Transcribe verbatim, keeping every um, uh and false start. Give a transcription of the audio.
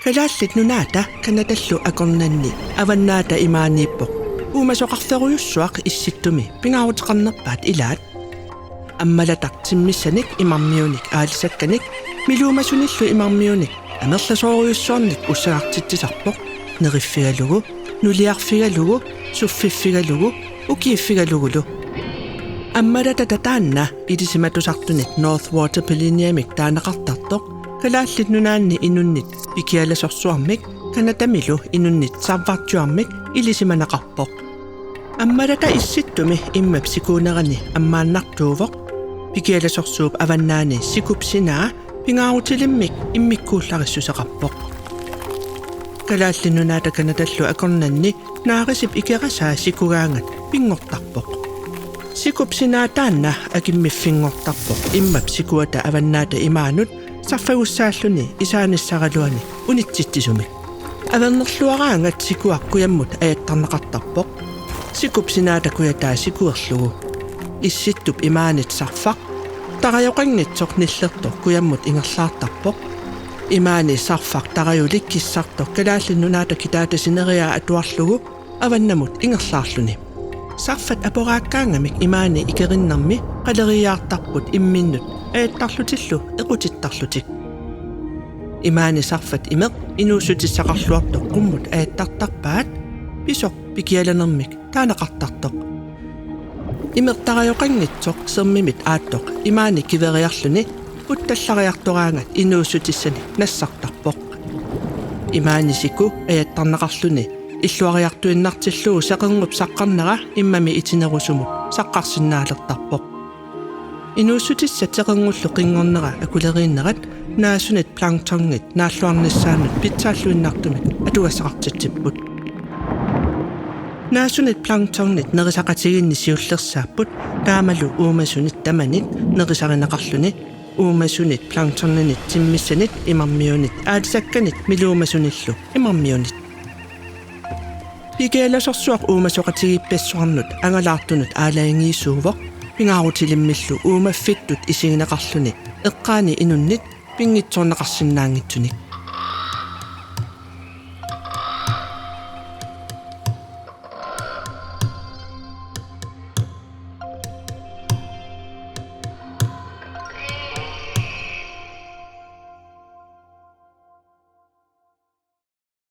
Kalaallit Nunaata Canadallu akornanni Avannaata Imaaniippoq uumasoqarferujussuaq Issittumi pingaaruteqarnerpaat ilaat. Ammalataq timmissanik imarmiunik aalisakkanik miluumasunillu imarmiunik amerlasoorujussuarnik ussagartitsisarpoq, neriffigalugu, nuliarfigalugu, suffiffigalugu, ukiiffigalugulu. Ammalatata taanna ilisimatusartunit North Water Polynyamik taaneqartartoq Kalaallit Nunaanni inunnit Pikialasorsuarmik Canadamilu inunnit Sarvarjuarmik ilisimaneqarpoq. Ammalata Issittumi immap sikuunerani ammaannartuuvoq. Pikialasorsuup avannaani sikup sinaa pingaarutilimmik immikkuullarissuseqarpoq. Kalaallit Nunaata Canadallu akornanni Naarisip ikerasaa sikugaangat pinngortarpoq. Sikup sinaa taanna akimmiffinngortarpoq immap sikuata Avannaata Imaanut sarfagussaalluni isaanissaraluani unitsitsisumik. Avernerluaraangat sikuaq kujammut ajattarneqartarpoq, sikup sinaata kujataa sikuerlugu. Issittup imaanit sarfaq tarajoqanngitsoq nillertoq kujammut ingerlaartarpoq. Imaani sarfaq tarajulik kissartoq Kalaallit Nunaata kitaata sineriaa atuarlugu avannamut ingerlaarluni. Sarfat aporaakkaangamik imaani ikerinnarmi qaleriiaartarput imminnut ajattarlutillu equtittarlutik. Imaani sarfat imeq inuussutissaqarluartoq qummut ajattartarpaat, pisoq pikialanermik taaneqartartoq. Imeq tarajoqanngitsoq sermimit aattoq imaani kiveriarluni puttallariartoraangat inuussutissanik nassartarpoq. Imaani siku ajattarneqarluni illuariartuinnartillugu seqernup saqqarnera immami itinerusumut saqqarsinnaalertarpoq. Inuussutissat seqernullu qinngornera akuleriinnerat naasunit planktonit naalluarnissaannut pitsaalluinnartumik atugassaqartitsipput. Naasunit planktonit nerisaqatigiinni siullersaapput, taamalu uumasunit tamanit nerisarineqarluni, uumasunit planktoninit timmissanit imarmiunit aalisakkanit miluumasunillu imarmiunit. Pikialasorsuaq uumasoqatigiippassuarnut angalaartunut aalajangiisuuvoq, pingaarutilimmillu uumaffittut isigineqarluni eqqaani inunnit pinngitsoorneqarsinnaanngitsunik.